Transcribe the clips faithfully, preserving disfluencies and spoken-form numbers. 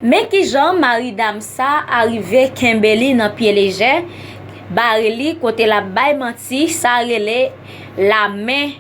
Men kijan mari dam sa a rive kenbe li nan pye lejè, bare li kote l ap bay manti, sa rele la main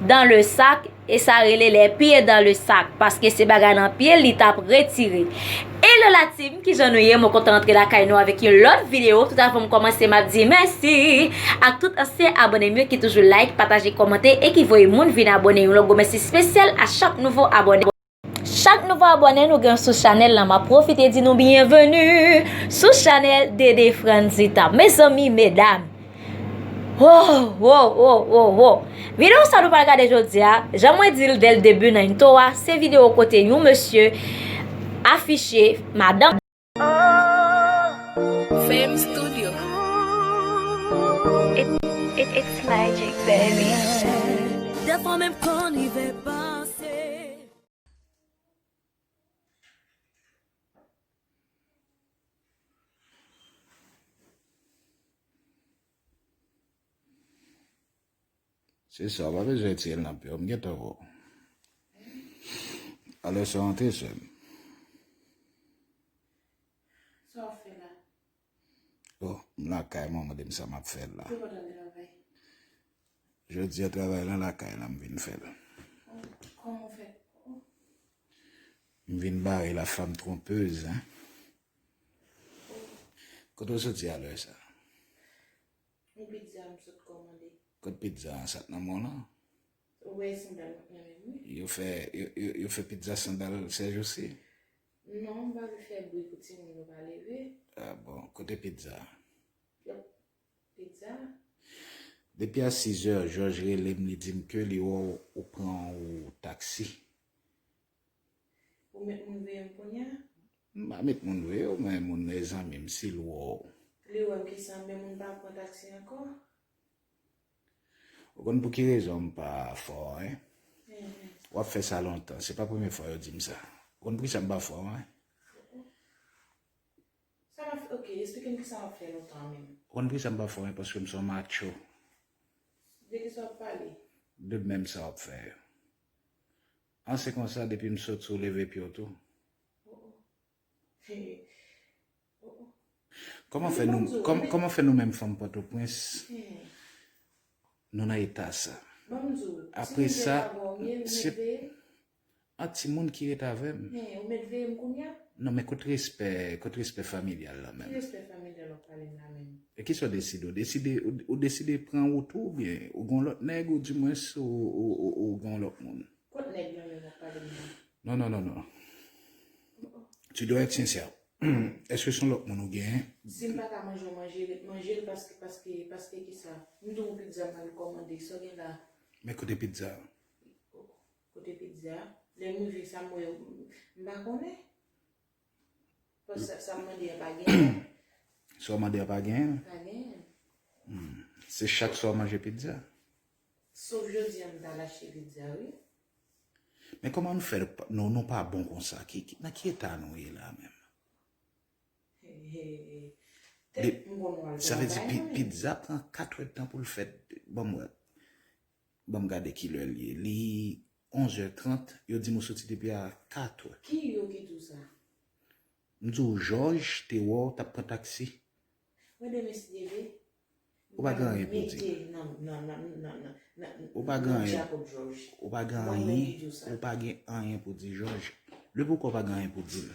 dans le sac, e sa rele les pieds dans le sac, paske se bagay nan pye l li t ap retire. Hello la team, kijan nou ye? Mwen kontan antre lakay nou avèk yon lòt videyo. Tout avan m kòmanse, m ap di mèsi ak tout ansyen abòne m yo ki toujou like, pataje, kòmante e ki voye moun vin abòne. Yon lòt gwo mèsi espesyal a chak nouvo abòne. Chak nouvo abòne nou gen sou chanèl la, m ap pwofite di nou byenveni sou chanèl Dede Franzita. Mezanmi, medam, wo, wo, wo, wo, wo. Videyo sa nou pral gade jodi a, jan mwen di l dè l debi nan intro a, se videyo kote yon mesye afiche madanm. Fame Studio. It, it, it's magic, baby. Dèfwa menm kò n rive panse. Se sa, w pa bezwen retire l nan pye w, m gentan wè w. Alè sa w antre, sè m. Sa w ap fè la? Oh, m lakay mwen, mande m sa m ap fè la. Ou te kontan travay? Jodi a, travay lan lakay la, m vin fè l. Oh, kòman w fè? Oh. M vin bare la femme trompeuse, hein. Oh. Kote w soti a lè sa? Yon pizza m sot kòmande. Kot pizza an? Sa k nan men w lan? Ou wè sandal mwen nan men m, wi. Yo fè, yo, yo, yo fè pizza sandal sèjousi? Non, m pa vle fè bri pou timoun yo pa leve. Ah bon, kote pizza a? Yòp, pizza. Depi a sizè, Jòj rele m, li di m ke li wè w, ou pran yon taksi. Ou met moun veye m kounye a? M pa met moun veye w, men moun nan e zanmi m, si l wè w. Li wè m kisa, men moun pa pran taksi ankò? Ou konn pou ki rezon m pa fè w anyen? Mhm. W ap fè sa lontan, se pa premye fwa yo di m sa. Ou konn poukisa m pa fè w anyen? Sa m ap fè, ok, esplike m kisa m ap fè lontan menm. Ou konn poukisa m pa fè w anyen? Paske m se yon macho. De kisa w ap pale? De menm sa w ap fè yo. An, se konsa, depi m soti, ou leve pye w tou. Oh, oh. Hey. Oh, oh. Kòman fè nou, kòm-, kòman fè nou menm fanm Pòtoprens, hmm, nou nan eta sa? Ban m di w, apre sa, se an timoun ki ret avè m. Hen, ou met veye m kounye a? Non, men kot respè, kot respè familyal la menm? Ki respè familyal w ap pale m la menm? E kisa w deside? W deside, ou, ou deside pran wout ou, oubyen ou gen yon lòt nèg, ou dimwens ou, ou, ou, ou gen yon lòt moun? Kot nèg la menm w ap pale m la? Non, non, non, non. Oh, oh. Tu dois être sincère. Èske se yon lòt moun ou genyen? Si m pa ka manje yon manje, ret manje l paske, paske, paske kisa? M di w pizza m al kòmande, sa w gen la? Men kote pizza a? Kote pizza? Lè m rive sa m wè, m pa konnen. Paske sa, sa m mande a pa genyen. Sa w mande a pa genyen? Pa genyen. Hmm. Se chak swa w manje pizza? Sof jodi a m t al achte pizza, wi. Men kòman nou fè, nou, nou pa bon konsa? Ki, ki, nan ki eta nou ye la menm? He, he, he. De, tèt m konn w al sa vle di travay, pi-, non, men pizza pran kat èdtan pou l fèt. Ban m wè. Ban m gade kilè l ye. Li onzè trant, yo di m ou soti depi a katè. Ki yo ki di w sa? M di w, Jòj te wè w t ap pran taksi. Wè demen si Dye vle. Ou pa gen anyen pou di. Ou pa gen anyen. Ou pa gen anyen. Ou pa gen anyen pou di, Jòj. Le poukwa w pa gen anyen pou di l?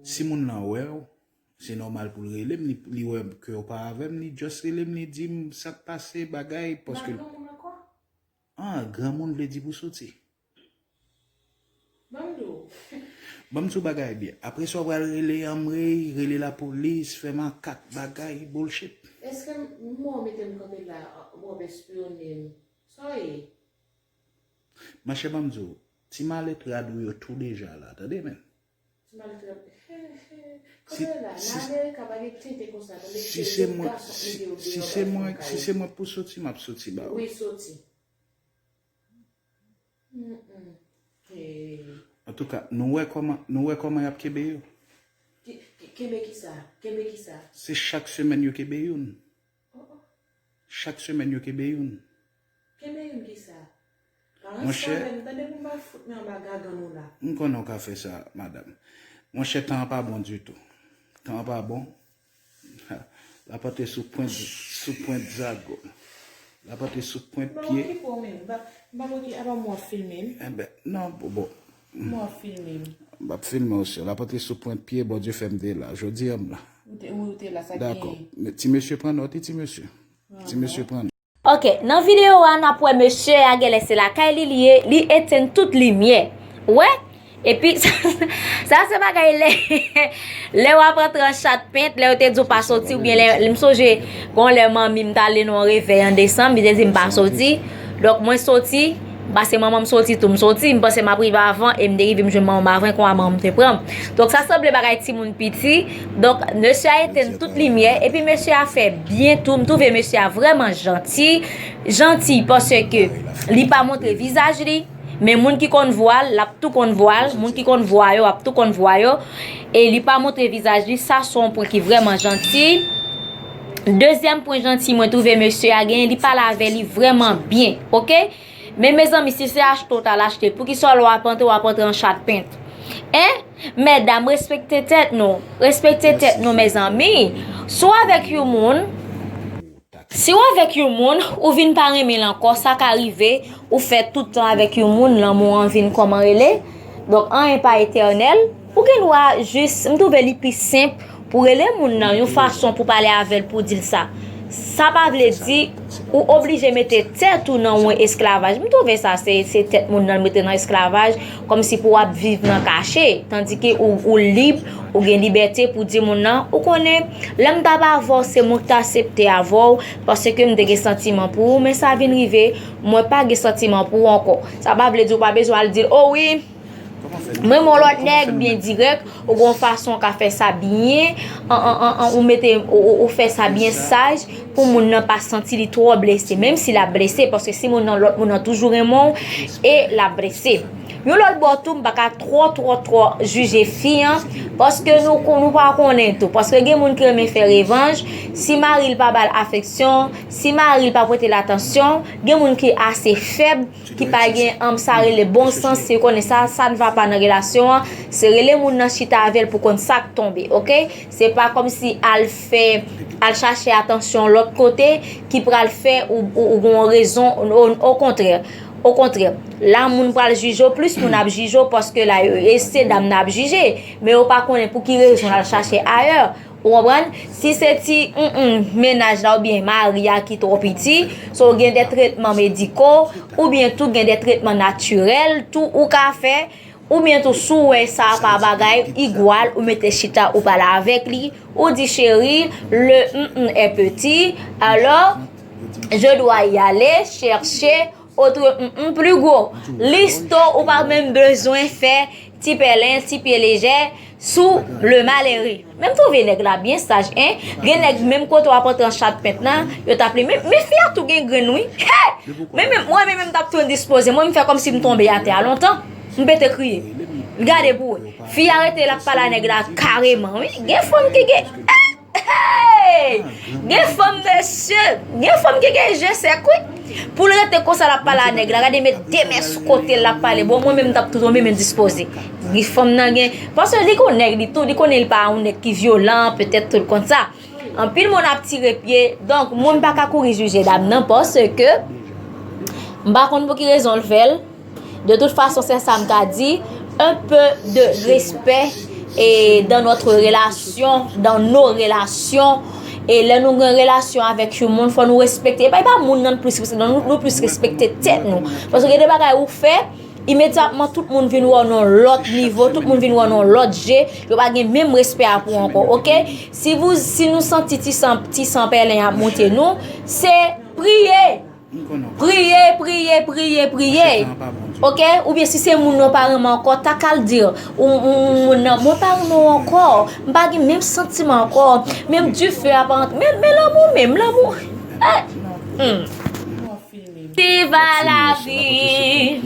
Si moun nan wè w, se nòmal pou l rele m, li, li wè ke w pa avè m, li just rele m, li di m sa k pase, bagay, paske l... Nan granmoun ankò? Ah, granmoun vle di pou soti. Ban m di w. Ban m di w bagay byen. Apre sa, w pral rele anmwey, rele lapolis, fè makak, bagay, bullshit. Èske m, m wè w mete m kanpe la, w ap espyone m? Sa w ye? Monchè, ban m di w, ti malèt rad ou yo tou deja la, tande, men. Ti malèt rad, he, he. Kote yo la? Nan Amerika, pa gen tenten konsa, tande, si se mwen, si se mwen, si se mwen pou soti, m ap soti ba ou. Wi, soti. Mm, mm. Antouka, nou wè kòman, nou wè kòman y ap kenbe yo? Ki, ki, kenbe kisa? Kenbe kisa? Se chak semèn yo kenbe youn. Oh, oh. Chak semèn yo kenbe youn. Kenbe youn kisa? Monchè, pa ranse avè m, tande, pou m pa fout men anba gagann ou la. M konnen w ka fè sa, madanm. Monchè, tan an pa bon ditou. Tan an pa bon. L ap antre sou pwent, sou pwent zago. L ap antre sou pwent pye. M pa okipe w menm. M pa, m pa okipe, apa m w ap filme m? Enben, non, bon, bon. M w ap filme m. M ap filme w, sè. L ap antre sou pwent pye, Bondye fè m te la. Jodi a m la. Ou te, ou te la, sa ki... Dakò. Men ti mesye pran nòt, wi, ti mesye. Ti mesye pran nòt. Ok, nan videyo a, n ap wè mesye a genlè se lakay li li ye, li etenn tout limyè. Wè? Epi, sa, sa se bagay lè, lè w ap antre an chat pent, lè yo te di w pa soti, oubyen lè, m sonje, gon lè manmi m t ale nan yon revèy an desanm, li te di m pa soti. Donk, mwen soti, m pase manman m soti tou, m soti, m panse m ap rive avan, e m te rive m jwenn manman m avan, e konsa manman m te pran m. Donk, sa sanble bagay timoun piti. Donk, mesye a etenn tout limyè, epi mesye a fè byen tou, m twouve mesye a vrèman janti, janti, paske li pa montre vizaj li, men moun ki konn vwa l, l ap tou konn vwa l, moun ki konn vwa yo, ap tou konn vwa yo, e li pa montre vizaj li, sa se yon pwen ki vrèman janti. Dezyèm pwen janti mwen twouve mesye a genyen, li pale avè li vrèman byen, ok? Men mezanmi, si se achte w t al achte, poukisa lè w ap antre, w ap antre an chat pent? Hein? Medam, respekte tèt nou. Respekte tèt nou, mezanmi. Si w avèk yon moun, si w avèk yon moun, ou vin pa renmen l ankò, sa ka rive, ou fè tout tan avèk yon moun, lanmou an vin kòman rele. Donk, anyen pa etènèl. Ou gen dwa jis, m twouve li pi senp pou rele moun nan yon fason pou pale avè l, pou di l sa. Sa pa vle di ou oblije mete tèt ou nan yon esklavaj. M twouve sa se, se tèt moun nan l mete nan esklavaj, kòmsi pou w ap viv nan kache, tandike ou, ou lib, ou gen libète pou di moun nan, ou konnen, lè m t ap avè w, se mwen ki t aksepte avè w, paske m te gen santiman pou ou, men sa vin rive, mwen pa gen santiman pou ou ankò. Sa pa vle di ou pa bezwen al di l, o wi, m renmen yon lòt nèg, byen dirèk, ou gon fason w ka fè sa byen, an, an, an, an, ou mete, ou, ou, ou fè sa byen saj, pou moun nan pa santi li twò blese, menm si l ap blese, paske si moun nan, lòt moun nan toujou renmen w, e l ap blese. Yon lòt bò tou, m pa ka twò, twò, twò jije fi an, paske nou, nou pa konnen tou, paske gen moun ki renmen fè revanj, si mari l pa ba l afeksyon, si mari l pa pote l atansyon, gen moun ki ase fèb, ki pa gen, um, sa rele bon sans, si w konnen sa, ça ne va pas nan relasyon an, se rele moun nan chita avè l pou konn sa k tonbe, ok? Se pa kòmsi al fè, al chache atansyon lòt kote ki pral fè ou, ou, ou gon rezon, o, okontrè, okontrè. La, moun pral jije w, plis moun ap jije w, paske la, yo, e se dam nan ap jije, men yo pa konnen pou ki rezon l al chache ayè. Ou konprann? Si se ti, mm, mm, mennaj la oubyen mari a ki twò piti, so gen de tretman mediko, oubyen tou gen de tretman natirèl, tou ou ka fè, oubyen tou si w wè sa pa bagay, igwal, ou mete chita, ou pale avèk li, ou di, chéri, le, mm, mm, est petit, alors, je dois y aller chercher autre, mm, mm, plus gros. Listo, ou pa menm bezwen fè ti pèlen, ti pye lejè sou le malere. Men m twouve nèg la byen saj, en. Gen nèg menm kote w ap antre an chat pent nan, yo t ap li. Men, men fi a tou gen grenn, wi. Hey! Men, men, mwen menm, m t ap tou endispoze. Mwen, m fè kòmsi m tonbe atè a lontan. M pete kriye. Gade pou wè. Fi a rete, l ap pale a nèg la kareman, wi. Gen fanm ki gen, hey! Gen fanm, mesye, gen fanm ki gen je sèk, wi. Pou l rete konsa, l ap pale a nèg la. Gade, met de men sou kote l, l ap pale. Bon, mwen menm, m t ap tou tonbe, men dispoze. Gen fanm nan gen, paske li gon nèg li tou, li konnen li pa yon nèg ki vyolan, petèt tou l konn sa. Anpil moun ap tire pye, donk, moun pa ka kouri jije dam nan, paske m pa konn pou ki rezon l fè l. De toute façon, c'est ça m ka di, un peu de respect et dans notre relation, dans nos relations. E lè nou gen relasyon avèk yon moun, fò nou respekte. E pa, e pa moun nan plis respekte, non, nou, nou plis respekte tèt nou. Paske gen de bagay ou fè, imedyatman tout moun vin wè w nan lòt nivo, tout moun vin wè w nan lòt je, yo pa gen menm respè a pou ou ankò, ok? Si vous, si nou santi ti san, ti san pèlen ap monte nou, se priye! Priye, priye, priye, priye. Ok? Oubyen si se moun nan w pa renmen ankò, ta ka l di, ou, ou, ou, moun nan, mwen pa renmen w ankò. M pa gen menm santiman ankò. Menm dife a pa rantre. Men, men lanmou menm, lanmou. Eh, hmm. Ti va la vie,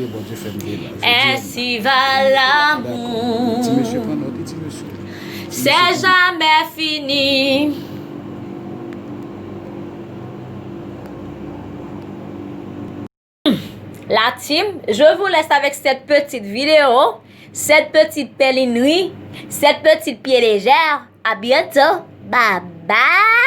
ainsi va l'amour. C'est jamais fini. La team, je vous laisse avec cette petite vidéo. Cette petite pèlinri, cette petite pied légère. À bientôt. Bye bye.